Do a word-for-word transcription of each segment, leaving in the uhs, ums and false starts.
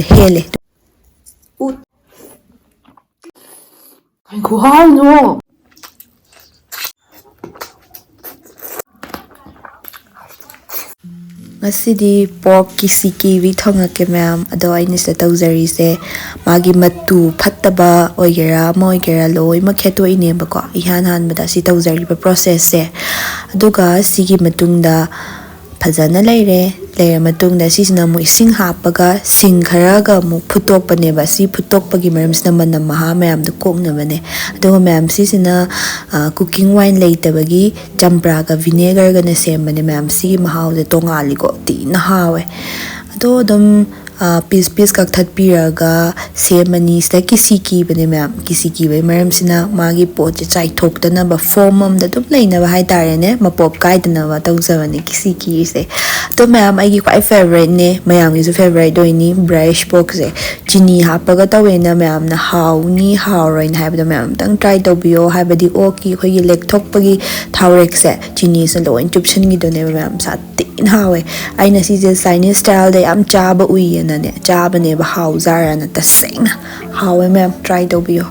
ꯍꯦꯜꯂꯦ꯫ ꯎ-, ꯀꯩ ꯈꯨꯍꯥꯎꯅꯣ? ꯉꯁꯤꯗꯤ pork ꯀꯤꯁꯤ ꯀꯤꯋꯤ ꯊꯣꯡꯉꯛꯀꯦ ꯃꯌꯥꯝ꯫ ꯑꯗꯣ ꯑꯩꯅ ꯁꯤꯗ ꯇꯧꯖꯔꯤꯁꯦ, ꯃꯥꯒꯤ ꯃꯇꯨ ꯐꯠꯇꯕ ꯑꯣꯏꯒꯦꯔꯥ ꯑꯃ ꯑꯣꯏꯒꯦꯔꯥ ꯂꯣꯏꯅꯃꯛ ꯈꯦꯠꯇꯣꯛꯏꯅꯦꯕꯀꯣ, ꯏꯍꯥꯟ ꯍꯥꯟꯕꯗ ꯁꯤ ꯇꯧꯖꯔꯤꯕ process ꯁꯦ꯫ ꯑꯗꯨꯒ ꯁꯤꯒꯤ ꯃꯇꯨꯡꯗ ꯐꯖꯅ ꯂꯩꯔꯦ꯫ ꯂꯩꯔ ꯃꯇꯨꯡꯗ ꯁꯤꯁꯤꯅ ꯑꯃꯨꯛ ꯏꯁꯤꯡ ꯍꯥꯞꯄꯒ ꯁꯤꯡ ꯈꯔꯒ ꯑꯃꯨꯛ ꯐꯨꯠꯇꯣꯛꯄꯅꯦꯕ꯫ ꯁꯤ ꯐꯨꯠꯇꯣꯛꯄꯒꯤ ꯃꯔꯝꯁꯤꯅ ꯃꯅꯝ ꯃꯍꯥ ꯃꯌꯥꯝꯗꯣ ꯀꯣꯛꯅꯕꯅꯦ꯫ ꯑꯗꯨꯒ ꯃꯌꯥꯝ ꯁꯤꯁꯤꯅ, ꯑ, cooking wine ꯂꯩꯇꯕꯒꯤ ꯆꯝꯄ꯭ꯔꯥꯒ vinegar ꯒꯅ ꯁꯦꯝꯕꯅꯦ ꯃꯌꯥꯝ꯫ ꯁꯤꯒꯤ ꯃꯍꯥꯎꯁꯦ ꯇꯣꯡꯉꯥꯜꯂꯤꯀꯣ, ꯊꯤꯅ ꯍꯥꯎꯋꯦ꯫ ꯑꯗꯣ ꯑꯗꯨꯝ, ꯑ, piece piece ꯀꯛꯊꯠꯄꯤꯔꯒ ꯁꯦꯝꯃꯅꯤ꯫ ꯁꯤꯗ ꯀꯤꯁꯤ ꯀꯤꯕꯅꯦ ꯃꯌꯥꯝ꯫ ꯀꯤꯁꯤ ꯀꯤꯕꯒꯤ ꯃꯔꯝꯁꯤꯅ ꯃꯥꯒꯤ ꯄꯣꯠꯁꯦ ꯆꯥꯏꯊꯣꯛꯇꯅꯕ, form ꯑꯝꯗ ꯑꯗꯨꯝ ꯂꯩꯅꯕ ꯍꯥꯏꯇꯥꯔꯦꯅꯦ, ꯃꯄꯣꯞ ꯀꯥꯏꯗꯅꯕ ꯇꯧꯖꯕꯅꯦ ꯀꯤꯁꯤ ꯀꯤꯔꯤꯁꯦ꯫ ꯑꯗꯣ ꯃꯌꯥꯝ, ꯑꯩꯒꯤ ꯈ꯭ꯋꯥꯏ favourite ꯅꯦ, ꯃꯌꯥꯝꯒꯤꯁꯨ favourite ꯑꯣꯏꯅꯤ, brush pork ꯁꯦ꯫ ꯆꯤꯅꯤ ꯍꯥꯞꯄꯒ ꯇꯧꯋꯦꯅ ꯃꯌꯥꯝꯅ ꯍꯥꯎꯅꯤ ꯍꯥꯎꯔꯣꯏꯅ ꯍꯥꯏꯕꯗꯣ ꯃꯌꯥꯝ ꯑꯝꯇꯪ try ꯇꯧꯕꯤꯌꯣ꯫ ꯍꯥꯏꯕꯗꯤ ꯑꯣꯛꯀꯤ ꯑꯩꯈꯣꯏꯒꯤ ꯂꯦꯛꯊꯣꯛꯄꯒꯤ ꯊꯥꯎꯔꯦꯛꯁꯦ ꯆꯤꯅꯤꯁꯤꯅ ꯂꯣꯏ ꯆꯨꯞꯁꯤꯟꯈꯤꯗꯣꯏꯅꯦꯕ ꯃꯌꯥꯝ꯫ ꯁꯥꯊꯤꯅ ꯍꯥꯎꯋꯦ꯫ ꯑꯩꯅ ꯁꯤꯁꯦ Chinese style ꯗ ꯌꯥꯝ ꯆꯥꯕ ꯎꯏꯌꯦꯅꯅꯦ ꯆꯥꯕꯅꯦꯕ꯫ ꯍꯥꯎꯖꯥꯔꯅ, ꯇꯁꯦꯡꯅ ꯍꯥꯎꯋꯦ ꯃꯌꯥꯝ, try ꯇꯧꯕꯤꯌꯣ꯫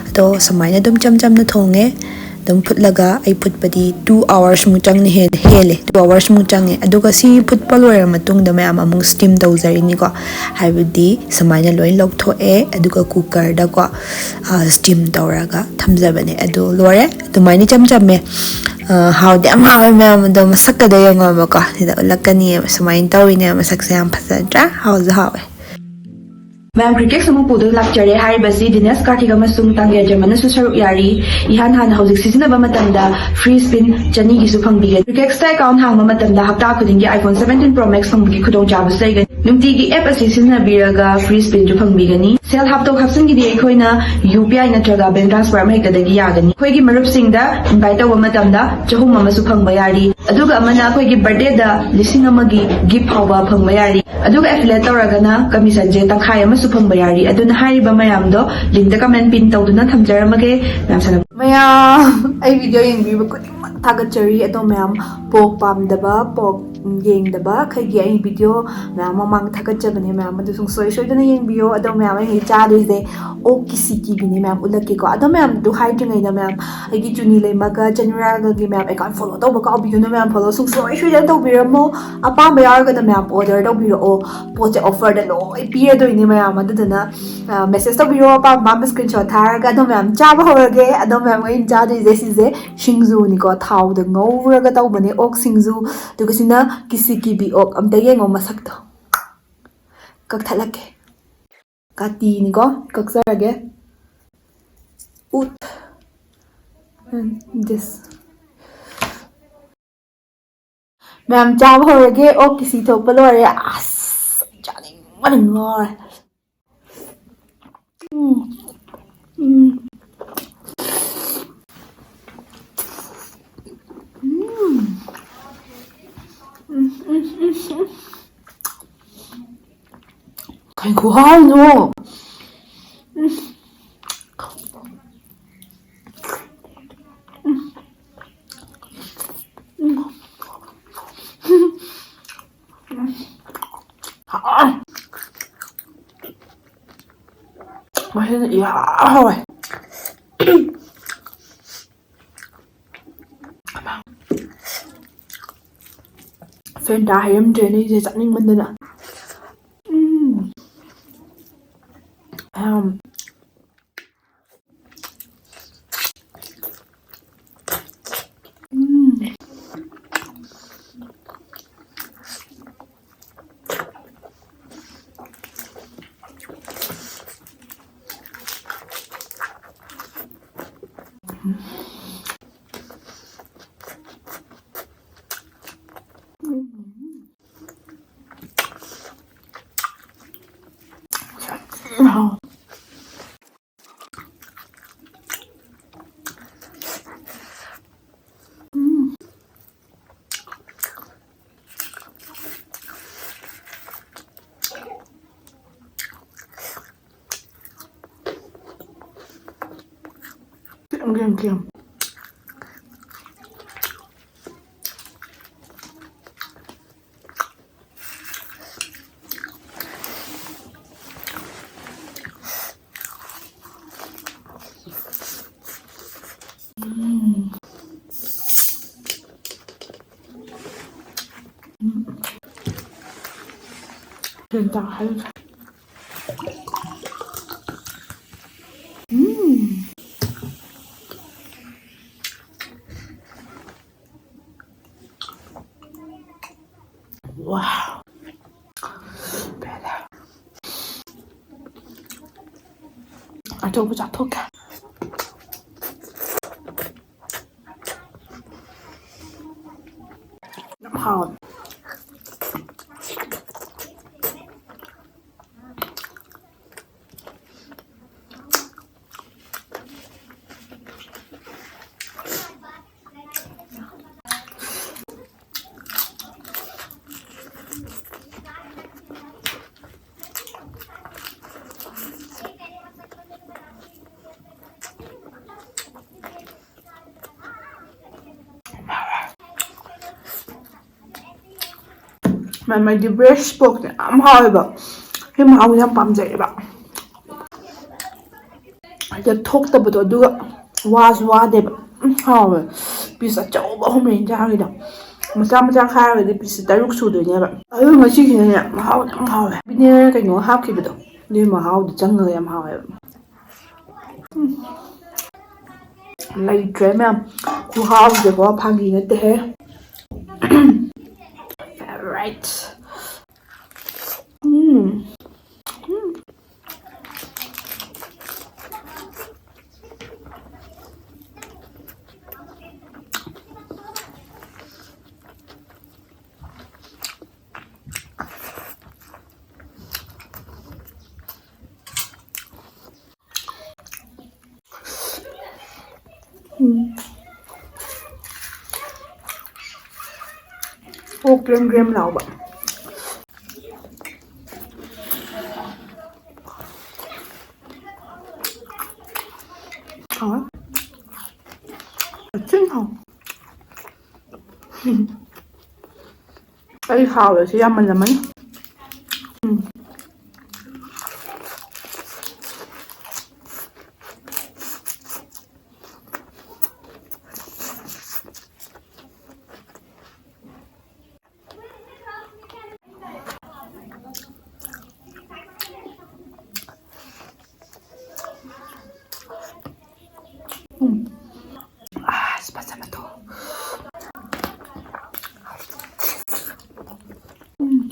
ꯑꯗꯣ ꯁꯨꯃꯥꯏꯅ ꯑꯗꯨꯝ ꯆꯝ ꯆꯝꯅ ꯊꯣꯡꯉꯦ꯫ ꯑꯗꯨꯝ ꯐꯨꯠꯂꯒ, ꯑꯩ ꯐꯨꯠꯄꯗꯤ two hours ꯃꯨꯛ ꯆꯪꯅ ꯍꯦ-, ꯍꯦꯜꯂꯦ, two hours ꯃꯨꯛ ꯆꯪꯉꯦ꯫ ꯑꯗꯨꯒ ꯁꯤ ꯐꯨꯠꯄ ꯂꯣꯏꯔ ꯃꯇꯨꯡꯗ ꯃꯌꯥꯝ ꯑꯃꯨꯛ steam ꯇꯧꯖꯔꯤꯅꯤꯀꯣ꯫ ꯍꯥꯏꯕꯗꯤ ꯁꯨꯃꯥꯏꯅ ꯂꯣꯏ ꯂꯧꯊꯣꯛꯑꯦ, ꯑꯗꯨꯒ cooker ꯗꯀꯣ, ꯑ, steam ꯇꯧꯔꯒ ꯊꯝꯖꯕꯅꯦ꯫ ꯑꯗꯨ ꯂꯣꯏꯔꯦ꯫ ꯑꯗꯨꯃꯥꯏꯅ ꯏꯆꯝ ꯆꯝꯃꯦ꯫ ꯑ, ꯍꯥꯎꯗꯤ ꯌꯥꯝ ꯍꯥꯎꯋꯦ ꯃꯌꯥꯝ꯫ ꯑꯗꯣ ꯃꯁꯛꯀꯗꯣ ꯌꯦꯡꯉꯣꯕꯀꯣ, ꯁꯤꯗ ꯎꯠꯂꯛꯀꯅꯤꯌꯦꯕ꯫ ꯁꯨꯃꯥꯏꯅ ꯇꯧꯋꯤꯅꯦ, ꯃꯁꯛꯁꯦ ꯌꯥꯝ ꯐꯖꯗ꯭ꯔꯥ? ꯍꯥꯎꯁꯨ ꯍꯥꯎꯋꯦ꯫ ꯃꯌꯥꯝ, ꯀ꯭ꯔꯤꯀꯦꯠ ꯑꯃꯨꯛ ꯄꯨꯗꯨꯅ ꯂꯥꯛꯆꯔꯦ꯫ ꯍꯥꯏꯔꯤꯕꯁꯤ ꯗꯤꯅꯦꯁ ꯀꯥꯔꯊꯤꯛ ꯑꯃꯁꯨꯡ ꯇꯥꯡꯒꯦꯜ ꯖꯔꯃꯟꯅꯁꯨ ꯁꯔꯨꯛ ꯌꯥꯔꯤ꯫ ꯏꯍꯥꯟ ꯍꯥꯟꯅ ꯍꯧꯖꯤꯛ ꯁꯤꯖꯤꯟꯅꯕ ꯃꯇꯝꯗ free spin ꯆꯅꯤꯒꯤꯁꯨ ꯐꯪꯕꯤꯒꯅꯤ꯫ ꯀ꯭ꯔꯤꯀꯦꯠꯁꯇ account ꯍꯥꯡꯕ ꯃꯇꯝꯗ ꯍꯞꯇꯥ ꯈꯨꯗꯤꯡꯒꯤ iPhone seventeen Pro Max ꯐꯪꯕꯒꯤ ꯈꯨꯗꯣꯡꯆꯥꯕꯁꯨ ꯂꯩꯒꯅꯤ꯫ ꯅꯨꯡꯇꯤꯒꯤ app ꯑꯁꯤ ꯁꯤꯖꯤꯟꯅꯕꯤꯔꯒ free spinꯁꯨ ꯐꯪꯕꯤꯒꯅꯤ꯫ ꯁꯦꯜ ꯍꯥꯞꯇꯣꯛ ꯍꯥꯞꯆꯤꯟꯒꯤꯗꯤ ꯑꯩꯈꯣꯏꯅ UPI ꯅꯠꯇ꯭ꯔꯒ bank transfer ꯑꯃ ꯍꯦꯛꯇꯗꯒꯤ ꯌꯥꯒꯅꯤ꯫ ꯑꯩꯈꯣꯏꯒꯤ ꯃꯔꯨꯞꯁꯤꯡꯗ invite ꯇꯧꯕ ꯃꯇꯝꯗ ꯆꯍꯨꯝ ꯑꯃꯁꯨ ꯐꯪꯕ ꯌꯥꯔꯤ꯫ ꯑꯗꯨꯒ ꯑꯃꯅ ꯑꯩꯈꯣꯏꯒꯤ birthdayꯗ ꯂꯤꯁꯤꯡ ꯑꯃꯒꯤ gift ꯐꯥꯎꯕ ꯐꯪꯕ ꯌꯥꯔꯤ꯫ ꯑꯗꯨꯒ affiliate ꯇꯧꯔꯒꯅ commissionꯁꯦ ꯇꯪꯈꯥꯏ ꯑꯃꯁꯨ ꯐꯪꯕ ꯌꯥꯔꯤ꯫ ꯑꯗꯨꯅ ꯍꯥꯏꯔꯤꯕ ꯃꯌꯥꯝꯗꯣ linkꯇ comment pin ꯇꯧꯗꯨꯅ ꯊꯝꯖꯔꯝꯃꯒꯦ꯫ ꯃꯌꯥꯝ ꯁꯥꯟꯅ- ꯃꯌꯥꯝ, ꯑꯩ video ꯌꯦꯡꯕꯤꯕ ꯈꯨꯗꯤꯡꯃꯛ ꯊꯥꯒꯠꯆꯔꯤ꯫ ꯑꯗꯣ ꯃꯌꯥꯝ, ꯄꯣꯛ ꯄꯥꯝꯗꯕ, ꯄꯣꯛ ꯌꯦꯡꯗꯕ ꯈꯩꯒꯤ ꯑꯩ ꯚꯤꯗꯤꯑꯣ ꯃꯌꯥꯝ ꯃꯃꯥꯡꯗ ꯊꯥꯒꯠꯆꯕꯅꯦ ꯃꯌꯥꯝ, ꯑꯗꯨ ꯁꯨꯡꯁꯣꯏ ꯁꯣꯏꯗꯅ ꯌꯦꯡꯕꯤꯌꯣ꯫ ꯑꯗꯣ ꯃꯌꯥꯝ, ꯑꯩꯅ ꯆꯥꯗꯣꯏꯁꯦ ꯑꯣꯛ ꯀꯤꯁꯤ ꯀꯤꯕꯤꯅꯦ ꯃꯌꯥꯝ, ꯎꯠꯂꯛꯀꯦꯀꯣ꯫ ꯑꯗꯣ ꯃꯌꯥꯝꯗꯨ ꯍꯥꯏꯗ꯭ꯔꯤꯉꯩꯗ ꯃꯌꯥꯝ, ꯑꯩꯒꯤ ꯆꯨꯅꯤ ꯂꯩꯃꯒ ꯆꯅꯨꯔꯥꯒꯒꯤ ꯃꯌꯥꯝ ꯑꯦꯀꯥꯎꯟ ꯐꯣꯂꯣ ꯇꯧꯕ ꯀꯥꯎꯕꯤꯒꯅꯨ ꯃꯌꯥꯝ, ꯐꯣꯂꯣ ꯁꯨꯡꯁꯣꯏ ꯁꯣꯏꯗꯅ ꯇꯧꯕꯤꯔꯝꯃꯣ꯫ ꯑꯄꯥꯝꯕ ꯌꯥꯎꯔꯒꯅ ꯃꯌꯥꯝ ꯑꯣꯔꯗꯔ ꯇꯧꯕꯤꯔꯛꯑꯣ꯫ ꯄꯣꯠꯁꯦ ꯑꯣꯐꯔꯗ ꯂꯣꯏ ꯄꯤꯔꯗꯣꯏꯅꯦ ꯃꯌꯥꯝ, ꯑꯗꯨꯗꯨꯅ ꯃꯦꯁꯦꯁ ꯇꯧꯕꯤꯔꯣ ꯑꯄꯥꯝ ꯑꯄꯥꯝꯕ ꯁ꯭ꯀ꯭ꯔꯤꯟ ꯁꯣꯠ ꯊꯥꯔꯒ꯫ ꯑꯗꯣ ꯃꯌꯥꯝ, ꯆꯥꯕ ꯍꯧꯔꯒꯦ꯫ ꯑꯗꯣ ꯃꯌꯥꯝ, ꯑꯩꯅ ꯆꯥꯗꯣꯏꯁꯦ ꯁꯤꯁꯦ ꯁꯤꯡꯖꯨꯅꯤꯀꯣ, ꯊꯥꯎꯗ ꯉꯧꯔꯒ ꯇꯧꯕꯅꯦ ꯑꯣꯛ ꯁꯤꯡꯖꯨ꯫ ꯑꯗꯨꯒ ꯁꯤꯅ ꯀꯤꯁꯤ ꯀꯤꯕꯤ ꯑꯣꯛ꯫ ꯑꯝꯇ ꯌꯦꯡꯉꯣ ꯃꯁꯛꯇꯣ꯫ ꯀꯛꯊꯠꯂꯛꯀꯦ꯫ ꯀꯥꯇꯤꯅꯤꯀꯣ, ꯀꯛꯆꯔꯒꯦ꯫ ꯎꯠ꯫ And this꯫ ꯃꯌꯥꯝ, ꯆꯥꯕ ꯍꯧꯔꯒꯦ꯫ ꯑꯣꯛ ꯀꯤꯁꯤ ꯊꯣꯛꯄ ꯂꯣꯏꯔꯦ꯫ ꯑꯁ, ꯆꯥꯅꯤꯡꯕꯅ ꯉꯥꯎꯔꯦ꯫ ꯎꯝ꯫ ꯎꯝ꯫ ꯎꯝ꯫ ꯎꯝ, ꯎꯝ, ꯎꯝ, ꯎꯝ꯫ ꯀꯩ ꯈꯨꯍꯥꯎꯅꯣ! ꯎꯝ꯫ ꯎꯝ꯫ ꯎꯝ꯫ ꯍꯥꯎꯋꯦ꯫ ꯃꯍꯤꯅ ꯏꯍꯥꯎ ꯍꯥꯎꯋꯦ꯫ ꯐꯦꯟꯇꯥ ꯍꯩꯔꯝꯗ꯭ꯔꯦꯅꯦ ꯑꯩꯁꯦ ꯆꯥꯅꯤꯡꯃꯟꯗꯅ꯫ ꯎꯝ꯫ ꯌꯥꯝ ꯎꯝ꯫ ꯌꯥꯝ, ꯌꯥꯝ, ꯌꯥꯝ꯫ ꯌꯦꯟꯖꯥꯡ ꯍꯥꯏꯔꯒ꯫ ꯎꯝ꯫ ꯋꯥꯎ꯫ ꯄꯦꯜꯂꯦ꯫ ꯑꯆꯧꯕ ꯆꯥꯊꯣꯛꯀꯦ꯫ ꯌꯥꯝ ꯍꯥꯎꯋꯦ꯫ ꯃꯥꯏ ꯃꯥꯏꯒꯤ ꯕ꯭ꯔꯦꯁ ꯄꯣꯛꯁꯦ ꯌꯥꯝ ꯍꯥꯎꯋꯦꯕ꯫ ꯁꯤ ꯃꯍꯥꯎꯁꯦ ꯌꯥꯝ ꯄꯥꯝꯖꯩꯌꯦꯕ꯫ ꯍꯦꯛꯇ ꯊꯣꯛꯇꯕꯗꯣ, ꯑꯗꯨꯒ ꯋꯥꯁꯨ ꯋꯥꯗꯦꯕ꯫ ꯎꯝ, ꯍꯥꯎꯋꯦ꯫ ꯄꯤꯁ ꯑꯆꯧꯕ ꯑꯍꯨꯝꯅꯦ ꯏꯟꯖꯥꯡꯒꯤꯗꯣ꯫ ꯃꯆꯥ ꯃꯆꯥ ꯈꯥꯏꯔꯒꯗꯤ ꯄꯤꯁ ꯇꯔꯨꯛ ꯁꯨꯗꯣꯏꯅꯦꯕ꯫ ꯑꯗꯨ ꯉꯁꯤꯒꯤꯅꯦ, ꯃꯍꯥꯎ ꯌꯥꯝ ꯍꯥꯎꯋꯦ꯫ ꯚꯤꯅꯦꯒꯔ ꯀꯩꯅꯣ ꯍꯥꯞꯈꯤꯕꯗꯣ, ꯑꯗꯨꯒꯤ ꯃꯍꯥꯎꯗꯣ ꯆꯪꯉꯒ ꯌꯥꯝ ꯍꯥꯎꯋꯦꯕ꯫ ꯎꯝ꯫ ꯂꯩꯇ꯭ꯔꯦ ꯃꯌꯥꯝ꯫ ꯈꯨꯍꯥꯎꯁꯦꯀꯣ, ꯐꯥꯒꯤ ꯅꯠꯇꯦꯍꯦ꯫ Right. ꯎꯝ꯫ ꯎꯝ꯫ ꯎꯝ꯫ ꯑꯣ, ꯀ꯭ꯔꯦꯝ ꯀ꯭ꯔꯦꯝ ꯂꯥꯎꯕ꯫ ꯍꯥꯎꯋꯦ꯫ ꯊꯤꯅ ꯍꯥꯎꯋꯦ꯫ ꯑꯩ ꯍꯥꯎꯔꯁꯨ ꯌꯥꯝꯃꯜꯂꯝꯃꯅꯤ꯫ ꯎꯝ꯫ ꯎꯝ꯫ ꯑꯁ, ꯐꯖꯅ ꯊꯣꯡ-, ꯎꯝ꯫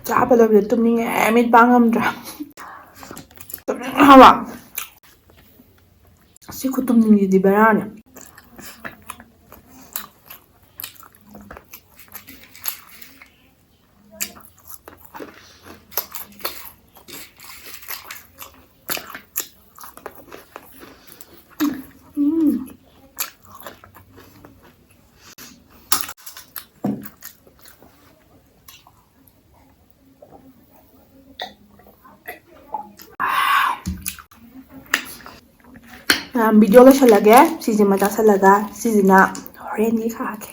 ꯆꯥꯕ ꯂꯣꯏꯕꯗ ꯇꯨꯝꯅꯤꯡꯉꯦ, ꯃꯤꯠ ꯄꯥꯡ ꯉꯝꯗ꯭ꯔꯦ꯫ ꯇꯨꯝꯅꯤꯡꯉꯦ ꯍꯥꯏꯕ꯫ ꯑꯁꯤ ꯈꯨꯇꯨꯝꯅꯤꯡꯁꯤꯗꯤ ꯕꯦꯔꯥꯅꯦ꯫ ꯎꯝ꯫ ꯃꯌꯥꯝ, video ꯂꯣꯏꯁꯤꯜꯂꯒꯦ꯫ ꯁꯤꯁꯤꯃ ꯆꯥꯁꯤꯜꯂꯒ, ꯁꯤꯁꯤꯅ ꯍꯣꯔꯦꯟꯒꯤ ꯈꯥꯛꯑꯒꯦ꯫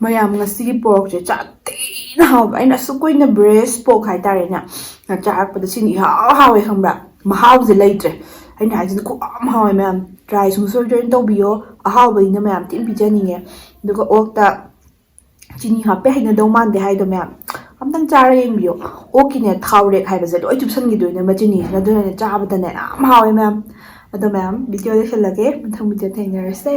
ꯃꯌꯥꯝ, ꯉꯁꯤꯒꯤ porkꯁꯦ ꯆꯥ ꯊꯤꯅ ꯍꯥꯎꯕ꯫ ꯑꯩꯅ ꯑꯁꯨꯛ ꯀꯨꯏꯅ braised pork ꯍꯥꯏꯇꯥꯔꯦꯅꯦ, ꯆꯥꯔꯛꯄꯗ ꯁꯤꯅ ꯏꯍꯥꯎ ꯍꯥꯎꯋꯦ, ꯈꯪꯕ꯭ꯔꯥ? ꯃꯍꯥꯎꯁꯦ ꯂꯩꯇ꯭ꯔꯦ꯫ ꯑꯩꯅ ꯍꯥꯏꯁꯤꯅ ꯈꯨꯍꯥꯎ ꯑꯃ ꯍꯥꯎꯋꯦ ꯃꯌꯥꯝ, try ꯁꯨꯡꯁꯣꯏ ꯁꯣꯏꯗꯅ ꯇꯧꯕꯤꯌꯣ꯫ ꯑꯍꯥꯎꯕꯅꯤꯅ ꯃꯌꯥꯝ ꯊꯤꯅ ꯄꯤꯖꯅꯤꯡꯉꯦ꯫ ꯑꯗꯨꯒ ꯑꯣꯛꯇ ꯆꯤꯅꯤ ꯍꯥꯞꯄꯦ ꯍꯩꯅꯗꯧ ꯃꯥꯟꯗꯦ ꯍꯥꯏꯗꯣ ꯃꯌꯥꯝ, ꯑꯝꯇꯪ ꯆꯥꯔ ꯌꯦꯡꯕꯤꯌꯣ꯫ ꯑꯣꯛꯀꯤꯅꯦ ꯊꯥꯎ ꯔꯦꯛ ꯍꯥꯏꯕꯁꯦ ꯂꯣꯏ ꯆꯨꯞꯁꯟꯈꯤꯗꯣꯏꯅꯦ ꯃꯆꯤꯅꯤꯁꯤꯅ, ꯑꯗꯨꯅꯅꯦ ꯆꯥꯕꯗꯅꯦ ꯌꯥꯝ ꯍꯥꯎꯋꯦ ꯃꯌꯥꯝ꯫ ꯑꯗꯣ ꯃꯌꯥꯝ, video ꯂꯣꯏꯁꯤꯜꯂꯒꯦ, ꯃꯊꯪ video ꯊꯦꯡꯅꯔꯁꯦ꯫